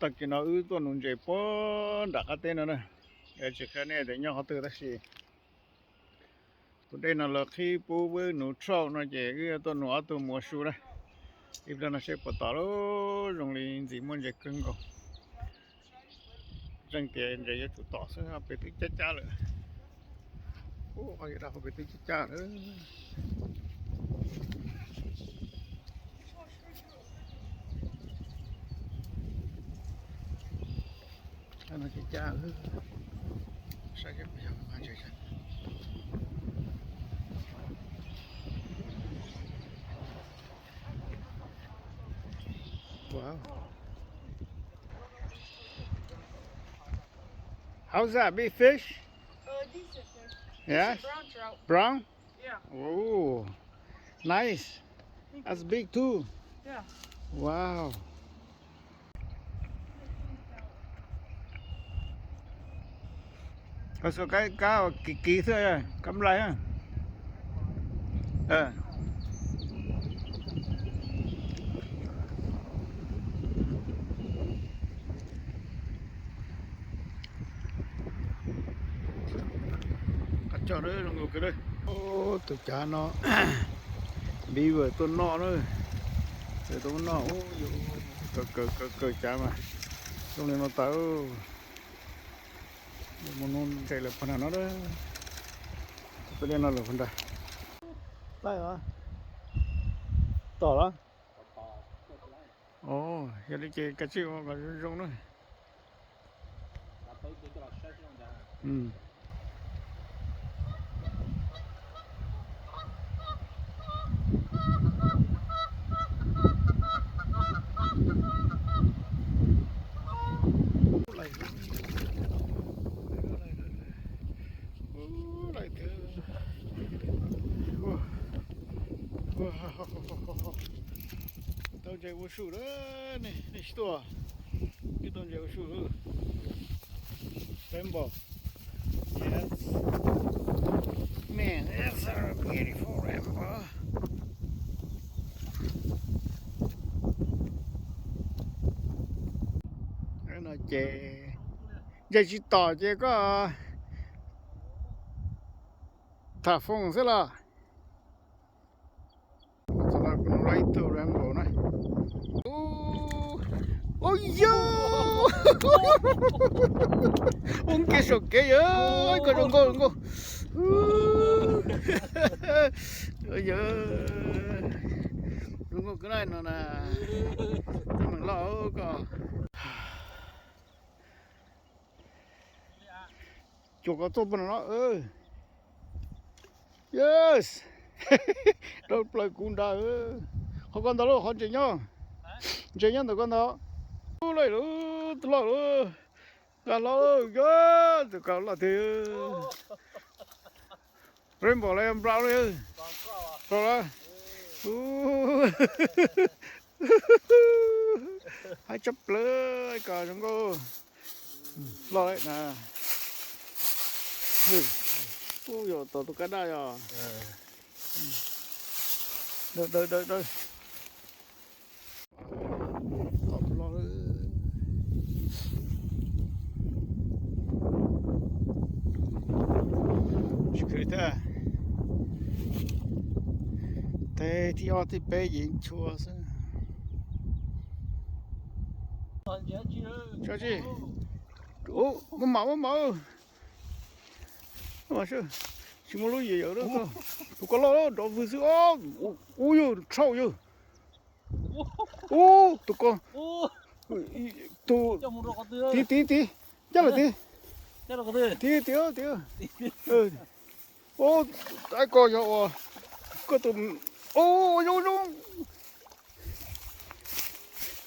Tag kis no wb tuaj nuv ntses puag nram qab teb no na. Tsis qhia nej tias nyob qhov twg tab sis tus dej no lawv qhib pub wb nuv tshauj no ces wb yuav tuaj nuv ob tug muav su na. Ib pliag no seb puas tom lawm, zoo li ntxim muaj ntses kawg nkaus. Zeej tias ntses yuav tsum tom xwb, pem twb cab cab lawm. Ub, qhov yawg dab qhov pem twb cab cab lawm. Cab no cab cab, saib seb puas yog ntses. Wow. How's that, big fish? Uh, decent fish. Yeah? It's a brown trout. Brown? Yeah. Oh, nice. Thank you. That's big too. Yeah. Wow. Koj xuas kab, kab kiv kiv xwb, kab nplai. Tus cav no beaver tuaj noj na. Tuaj noj, kaw kaw kaw cav mas zoo li no tas. Mus nuv ntses lawm puag nram no, peb dej no lawm puag nrad. Laij os, tom los? Yog li ces kav tsij ua kom zoo zoo na. Tau ntses ua su lawm ne, nej tsis tuaj? Twb tau ntses ua su. Rainbow. Yes. Man, it's a beautiful rainbow. No ces ntses tsis tom ces koj tham foos xwb los? Ua ib tug rainbow na. Ua yog, ua nkag saum kev yog, koj zoo nkauj zoo nkauj. Yog, zoo nkauj kawg no na. Tib meem loj koj. Cuag koj tuaj puag no no. Yes. Dawb plaws kuv nrad. Qhov koj ntawd lauj, qhov ntses nyob. Ntses nyob ntawm koj ntawd. Ub, loj lawm, tus loj lawm. Nqa hlo, yog tus kaus loj tiag. Rainbow los yog brown li. Brown los. Ub. Haib tshaj plaws, koj zoo nkauj. Loj na. Ub, yog tom tus kab daj yog. Dawb dawb dawb dawb. Tom loj. Tsis khwv thiab. Teg thib ob thib peb yeej chua xwb. Tsis, muaj mam, muaj mam. Tsis muaj lub yam yam, tus ko loj, nrov vwg xwb. Ub, yog tshauj yog. Ub, tus ko, tus, tiv tiv tiv, coj los tiv, tiv tiv tiv. Ub, ib ko yog uas koj tus, ub, zoo zoo.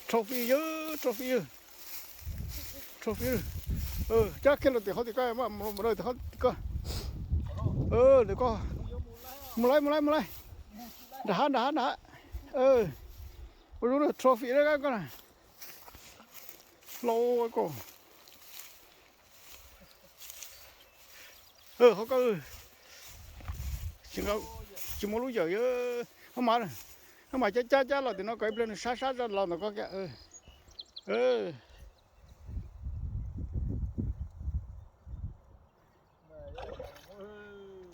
Trophy yog, trophy yog. Trophy. Cab kiag los tim qhov tim ko, mus rau tim qhov tim ko. Ntawm ko. Mus laij, mus laij, mus laij. Nram hav, nram hav, nram hav. Ua zoo trophy na koj na. Hlau koj. Qhov ko tsis muaj lub yam yog. Hab mas, hab mas cab cab cab los tim no kom ib pliag nws sab sab los ntawm ko kiag.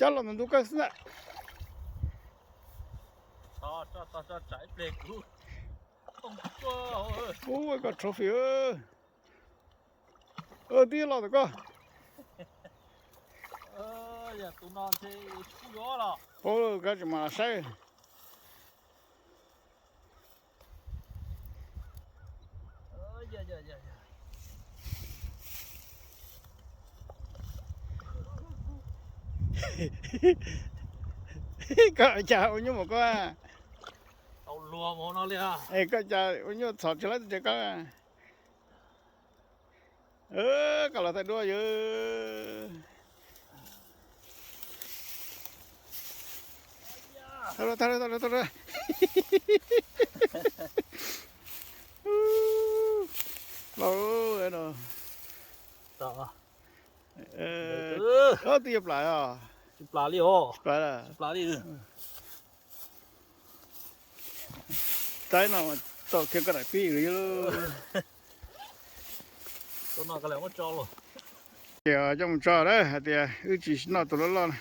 Cab los ntawm ntug kawg xwb ntag. Ub, koj trophy. Twb los ntawm koj. Paub lawm, koj tseem mam los saib. Koj cas ua nyuaj npaum koj? Koj cas ua nyuaj txhom tsis laib tsis koj? Koj los thaij duab yog. Los no. Twb yog plam os. Plam li os. Plam li. Tsaib no tau kiag koj daim pib. Ces coj mus tso lawm hais tias wb tsis noj tus loj loj na.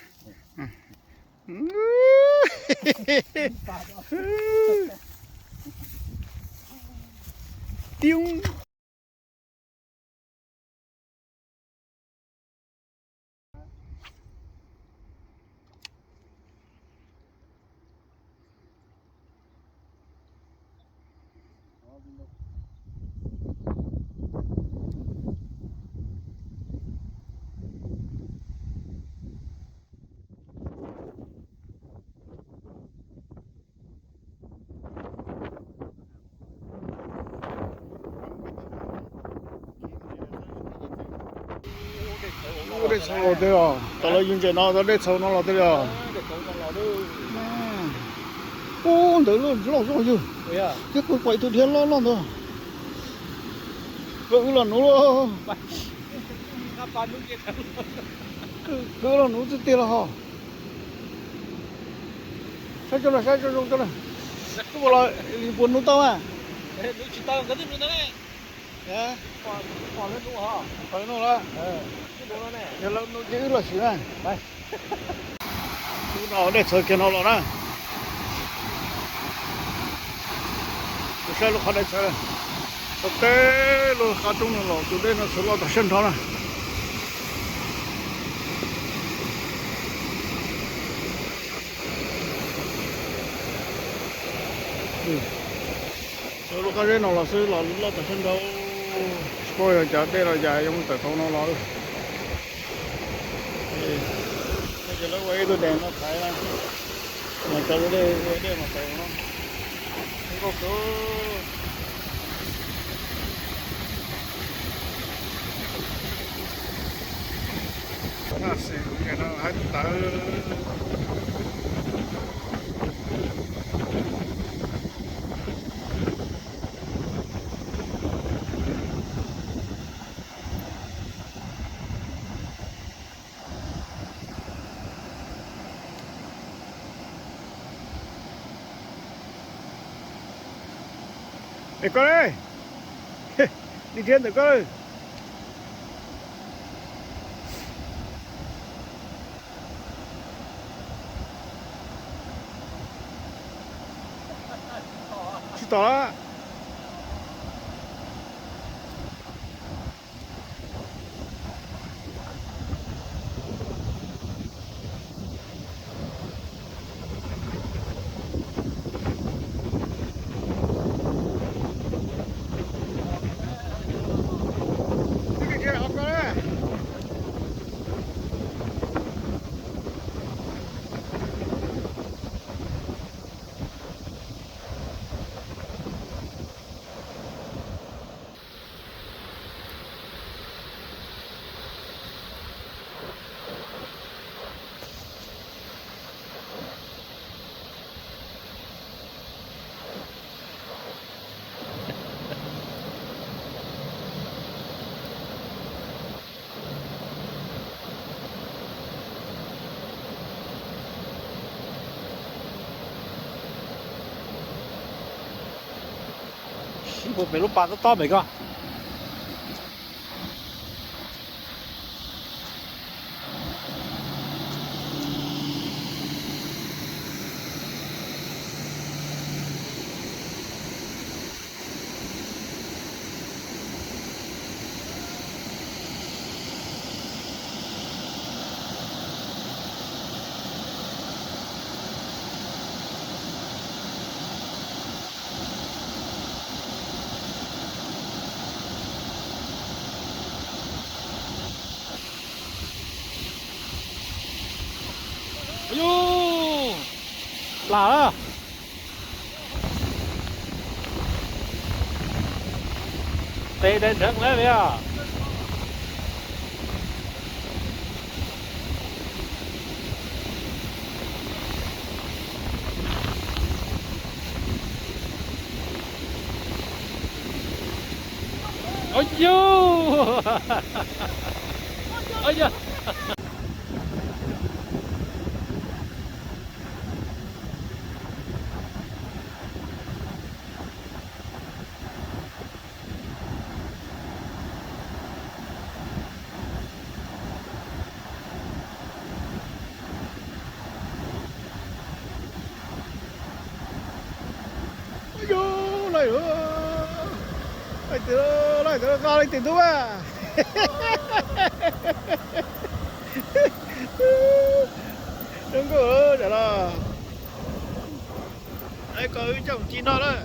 Tiub. Ub, dej txhau los tej os, tom lawv yug ntses no tau dej txhau no los tej li os. Ub, ntawd loj loj zoj yug. Thiab kuv pom ib tug dhia loj loj ntawd. Koj wb los nuv lauj. Koj wb los nuv tiag tiag los ho. Saib tso na, saib zoo zoo tso na. Kuv los puas nuv tau mas. Pom lawv nuv lawm. Yog lawv nuv ces wb los sim na. Tus no dej txhawv kiag no los na. Kuv saib lub qhov dej txhawv, tau teb lub qab roob no los tus dej no txhawv loj tag siab nrho na. Txhawv lub qab zeb no los xwb los loj tag siab nrho. Tsis paub yog cas dej los cas yuav mus tawm tau no los. Ces lawv ua ib tug dam no thaiv na, mas cov lub dej ua dej mas tawm no. Nkauj kawg. Tam sim no haib tawv. Es koj, nim dhia ntawm koj. Tsis tom lawm. Sib puag pem lub pas tob tob pem ko. Lam, tes dai nrheev lawm li os. Ua yug, ua yog. Yog, laij, laij tias, laij tias nqa laij tias ntub a. Zoo nkauj tam no. Ai, kom wb coj mus ci no lawm.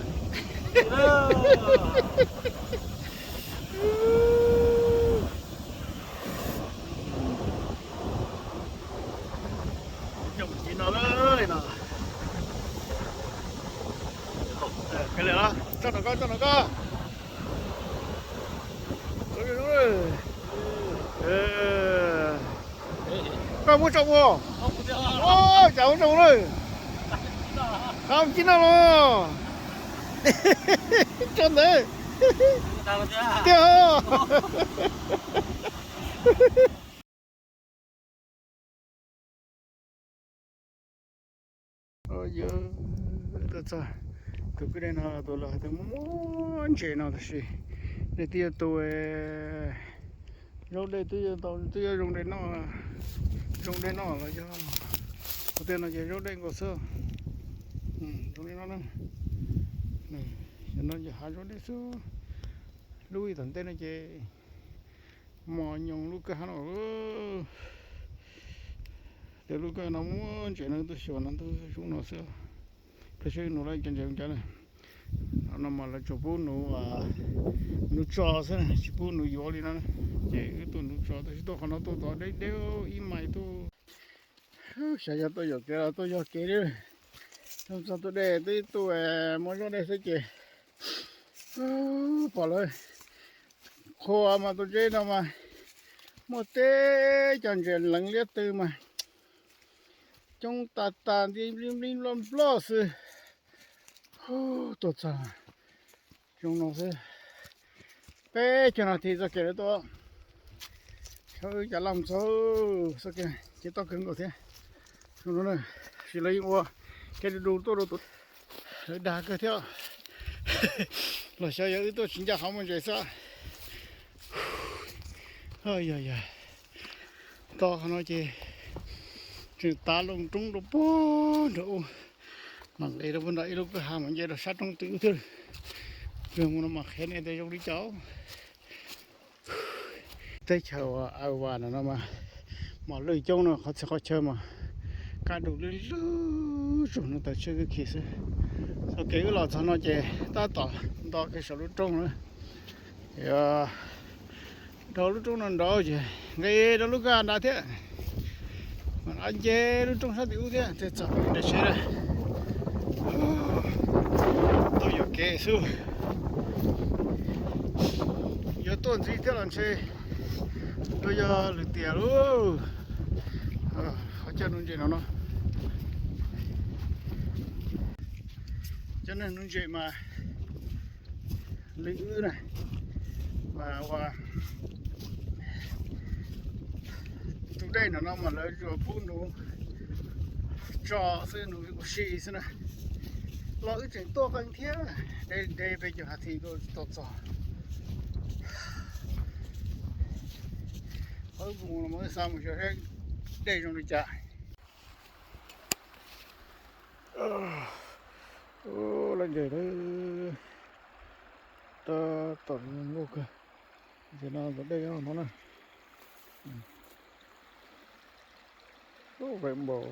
Coj mus ci no lawm no. Tso no koj, tso no koj. Koj muab tso ua. Cas muab tso ua lawm. Qab ci no los. Tso ntawd. Tiag. Yog, tuaj txog tus kwj dej no, tus lawv hais tias muaj muaj ntses no tab sis nej twb yuav tu zaub dej twb yuav tau, twb yuav zoo dej noj, zoo dej noj los yog ua tej no ces zaub dej nkaus xwb. Zoo li no na, cov no ces hav zaub dej xwb. Lub ib tom ntej no ces mos nyoos lub kwj ha no. Tej lub kwj no muaj ntses no tuaj xyuas no ntuj zoov no xwb. Peb saib nuv lawv cov ntses cas na. No mas lawv tsuas pub nuv, nuv tso xwb na, tsis pub nuv yuav li no. Ces wb tuaj nuv tso tab sis tuaj qhov no tuaj tod deb deb ib mais tuaj. Xyov yog tuaj yuam kev los tuaj yog kev li. Txog tus dej twb tuaj muaj zaub dej xwb ces pom lawv qhuas mas tus ntses no mas muaj teb cov ntses leev liab tw mas coob tas tas nti nplij nploj nploj xwb. Tuaj txog zoo no xwb, peb caug nas this txoj kev lawv tuaj. Wb cas laj txog txoj kev ces toj kawg nkaus thiab. Zoo no na, sis lawv yeej ua kev du du tuaj rau tus, lawv dag kawg thiab. Los xyov yog wb tuaj tsis ncaj qhov muaj ntses xwb. Yog yog, toj qhov no ces tseem tav loo roob rau puag nram ub, mam nqis rau puag nram ib lub kwj ha mam nce rau sab roob twg thiab. Yog mus no mam qhia nej tias zoo li cas. Teb chaws uas Iowa no mas mos lwj coob no, qhov txhia qhov chaw mas kaj dug lwj lwj zog no, taw tshiab kwj khi xwb. Txoj kev wb los txog no ces tab tom nto kiag saum lub roob na. Dhau lub roob no nraud ces nqis rau lub kwj ha nrad thiab, mam nce lub roob sab tim ub thiab thiaj txog pem nram tsev lawm. Tuaj yuam kev xwb. Yuav tuaj ntxiv thiab los ntshe yuav yog lwm tiam lauj. Qhov chaw nuv ntses no no, cov neeg nuv ntses mas li wb na, mas ua tus dej no no mas lawv tsuas pub nuv tso xwb, nuv ua si xwb na. Los wb tseem tuaj qees thiab, deb deb peb caug nas this tuaj tsis tau txog. Qhov wb mus los wb xav mus xyuas saib dej zoo li cas. Lawv ntses lawm, tab tom zoo nkauj kawg. Ntses no ntawm dej no na. Rainbow.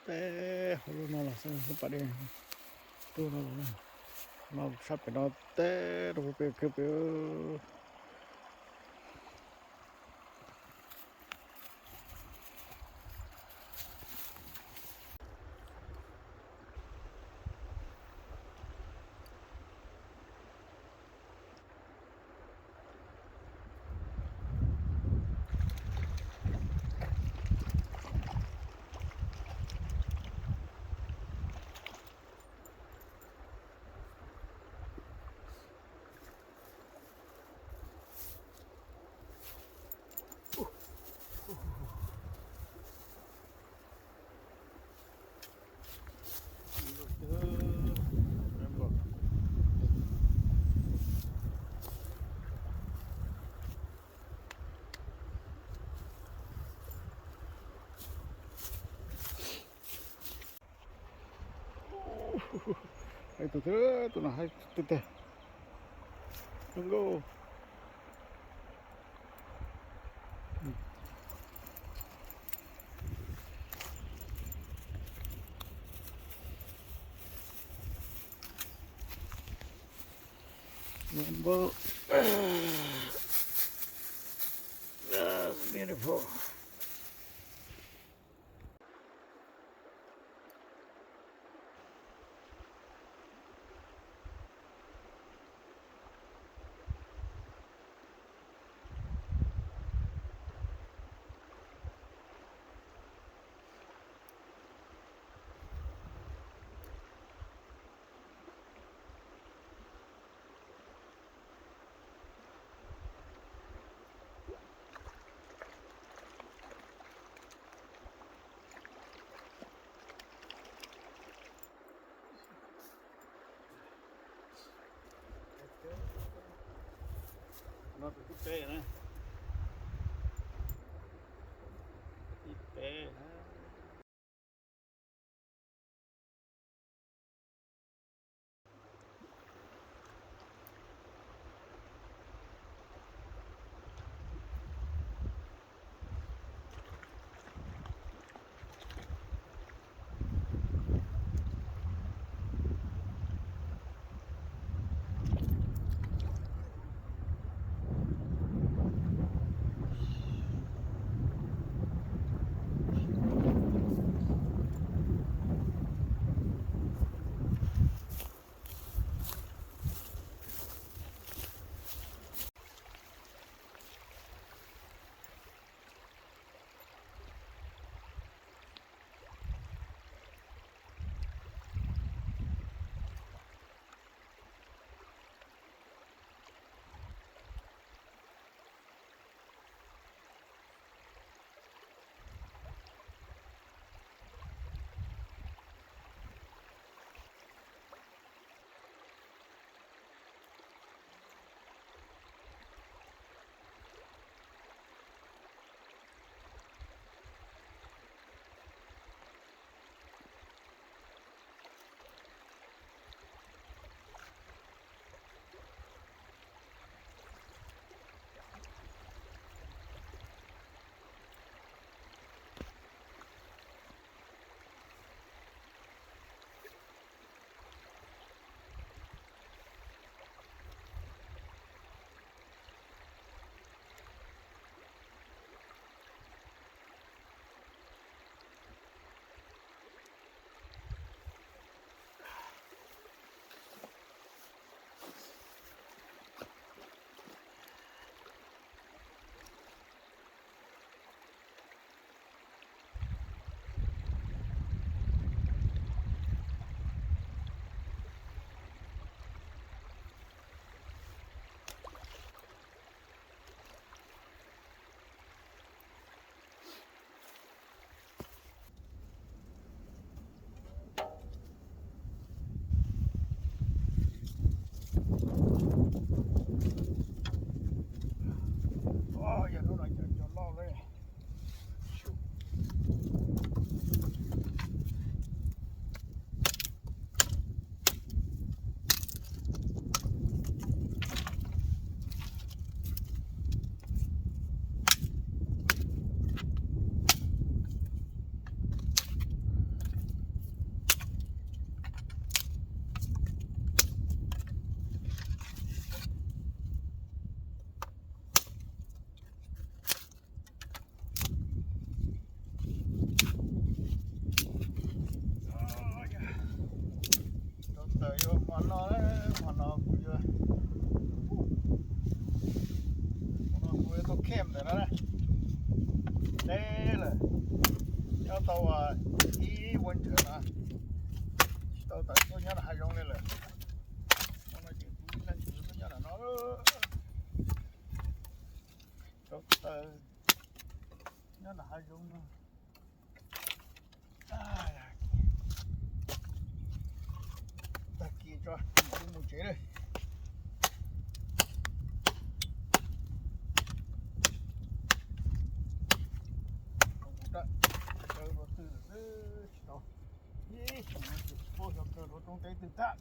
Teb hauv lub no los xwb, lub pas dej tuaj no los na. No sab pem no teb rau pem kiag pem. Tus, tus no haib tiag tiag. Zoo nkauj. Rainbow. That's beautiful. No tus thib peb na. Thib peb na. Yog hnub no cov cua loj li. Rau taws yuav hmo no, hmo no kuv yuav, hmo no kuv yuav tau camp ntawm no na. Deb lawm, nyob tau ib winter no, tsis tau tawm tuaj nyob rau hav zoov li lawm. Hmo no ces kuv ib leeg kuv tuaj nyob ntawm no, rau taws nyob rau hav zoov no. Tag kis tso, mus tsev lawm. Kuv rau, kaw dua twg lawm tsis tau. Ib xyoos no ces tsis paub xyov kaw dua roob teb twg tag.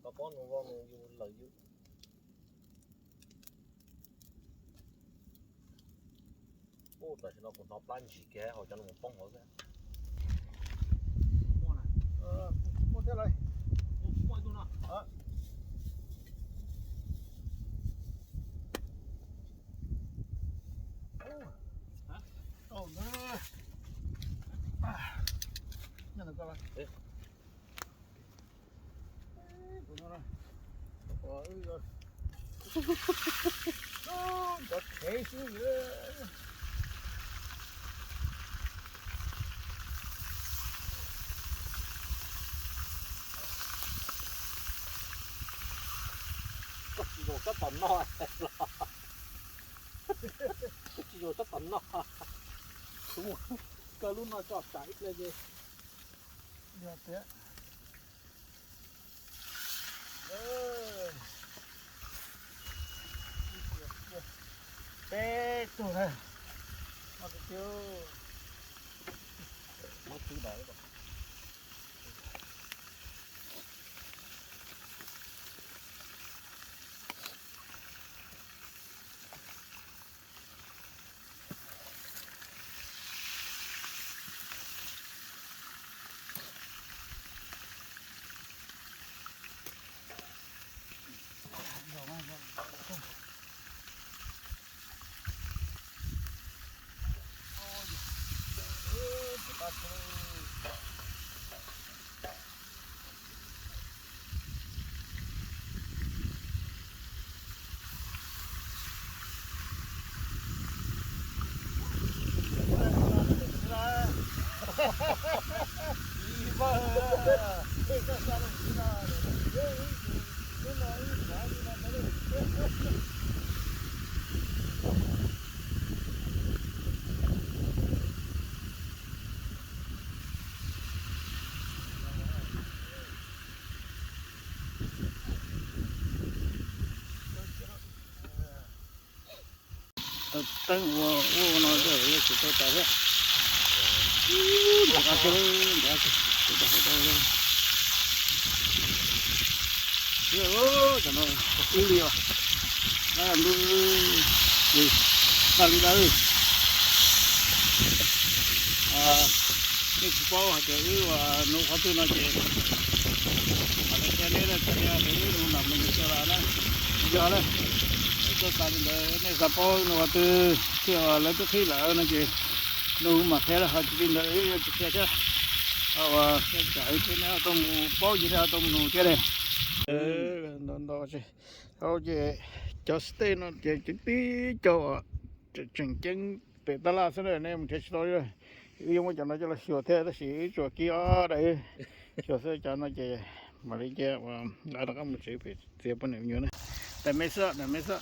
Tau pob nus vau nus yus lawm yus. Ub, tam sim no kuv hnov plab ntsim kiag hauv cov no mus poob hauv xwb. Muaj thiab lawm. Koj tsis zaum sab tom no los? Koj tsis zaum sab tom no? Koj lub no tso tsam ib pliag ces yog tiag. Peb tug na. Teeb ua ua no yog tsis tau tas thiab. Tam no ib li os. Npaj li ntawd. Nej tsis paub hais tias wb ua nug qhov twg no ces mam li qhia nej, txawm yog tias wb nug nram mus nws xav los na, yog na. Txoj tas li ntawd nej xav paub nug qhov twg thiab lawv twb qhib lawm no ces nug mam qhia, ho tsis li ntawd wb yuav tsis qhia thiab. Uas qhia tsam wb thiab nej ho tau mus paub ces nej ho tau mus nug thiab ne. Ntau ntau ces, ces cov step no ces tseem tib co uas tseem ceeb pem tab laj xwb na, nej mus nrhiav tsis tau li. Wb yuav muab cov no coj los xyuas thiab tab sis wb tsuas kib ob daim xyuas xwb, cov no ces mam li cia uas nqa rov qab mus tsev pem txiav poj niam me nyuam na. Daim me xwb, daim me xwb.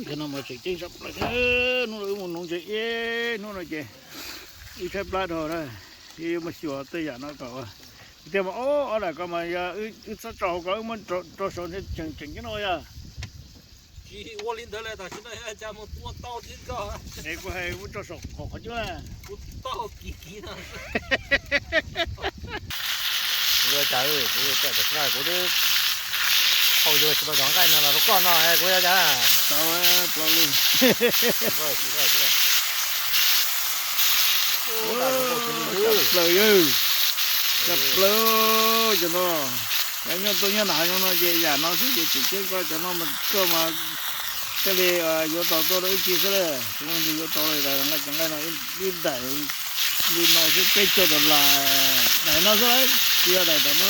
Cov no mas tseem ceeb tshaj plaws thiab. Hnub no wb mus nuv ntses ib hnub no ces wb tshaib plab dhau na, wb yuav mus xyuas tej yam no kom tiag mas ob daim ko mas yog wb txhob tso hauv ko wb muab rau saud tseem ceeb no yog. Tsis ua li ntawd li, tam sim no cas mus tua tau thiab koj. Es kuv hais muab rau saum qaum qhov cub na. Kuv tau kiv kiv no. Kuv ua cas kuv ua cas tam sim no kuv twb hau yuav tsis tau cov nqaij no los rau koj no kuv ua cas. Tshaj plaws yawg, tshaj plaws cov no. Cov nyob tuaj nyob nram hav zoov no ces yam no xwb ces tseem ceeb, koj cov no mas koj mas thiaj li yuav tau tuaj rau wb ci xwb. Kuv yuav tau li nqa cov nqaij no ib daim li no xwb peb caug dollar, daim no xwb, tsis yog daim tom no.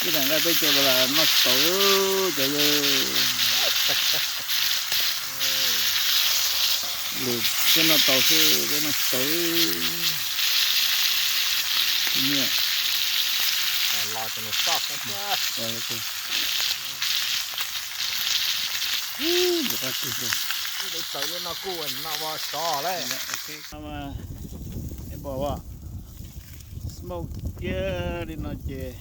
Ib daim nqaij peb caug dollar noj tsis tau cov yawg. Lwm peb noj tau xwb, peb noj tsis tau. Los los los. Ib daim tawv li no kuj noj ua sov lawm. Pom smoke kiag li no ces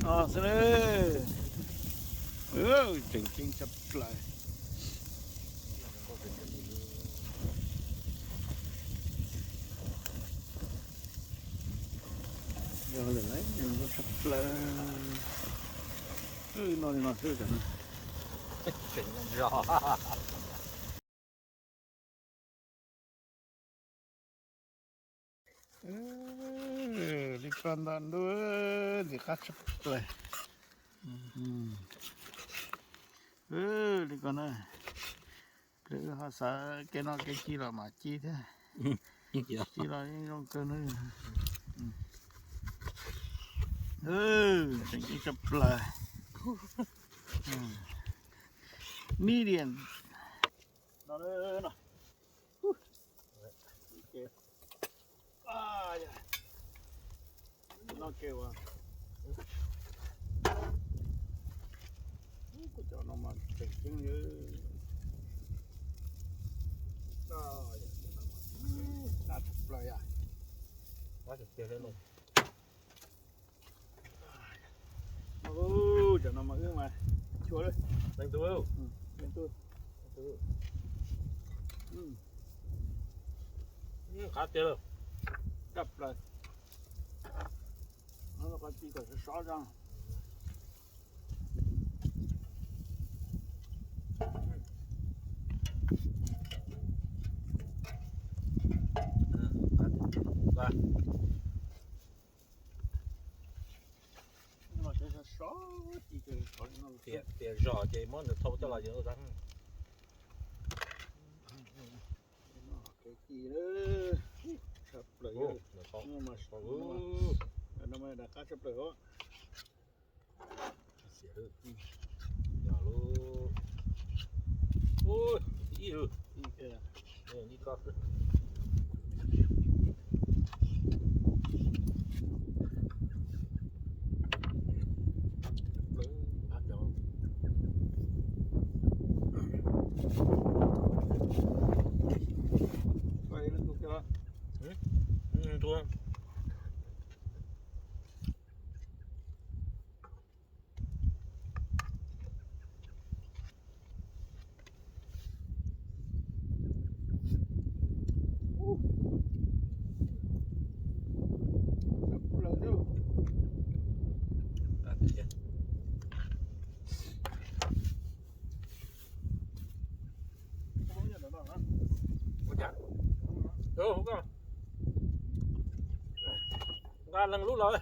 No xwb na. Tseem ceeb tshaj plaws. Yog lawm, tshaj plaws. No li no xwb. Li ko ntag ntuj, ntxim qab tshaj plaws. Li ko na, wb ho xav kev noj kev ci los mam ci thiab. Ci los yeej zoo kawg na. Tseem ceeb tshaj plaws. Medium. No, no. Noj ke uas kuv cov no mas tseem ceeb li. Qab tshaj plaws yom. Cov no mas wb mas chua li. Leej twg? Leej twg? Qab tiag lawm. Tshaj plaws. Qab ci kom sov sov tso. Tiam zog ces muab nws thau coj los yeej. Tshaj plaws. No mas qab tshaj plaws os. Yog lub ib ib ko xwb. Nqa leej lub los.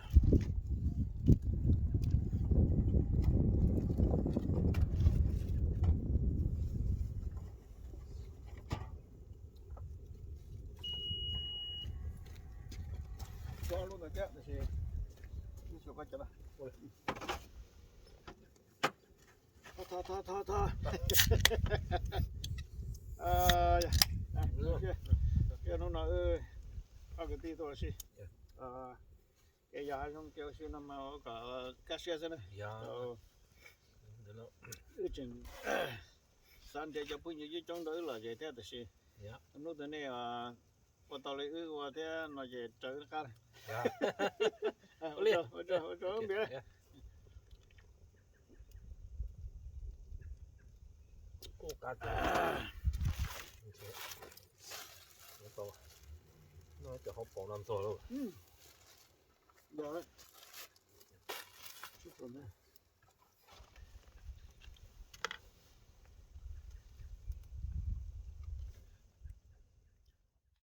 Tso lub ntawd thiab, tab sis ib xyoo koj cov. Tho, tho, tho, tho. Hnub no ob kwv tij tuaj ua si, kev yog hav zoov kev ua si no mas ua kom kaj siab xwb na. Wb tseem xav nrhiav cov phooj ywg coob coob rau wb lom zem thiab, tab sis hnub twg nej ua tau li wb ua thiab no ces raws wb qab. Ua tsaug, ua tsaug, ua tsaug npias. Kuj qab. Noj cov hauv paus no ntxog lawm.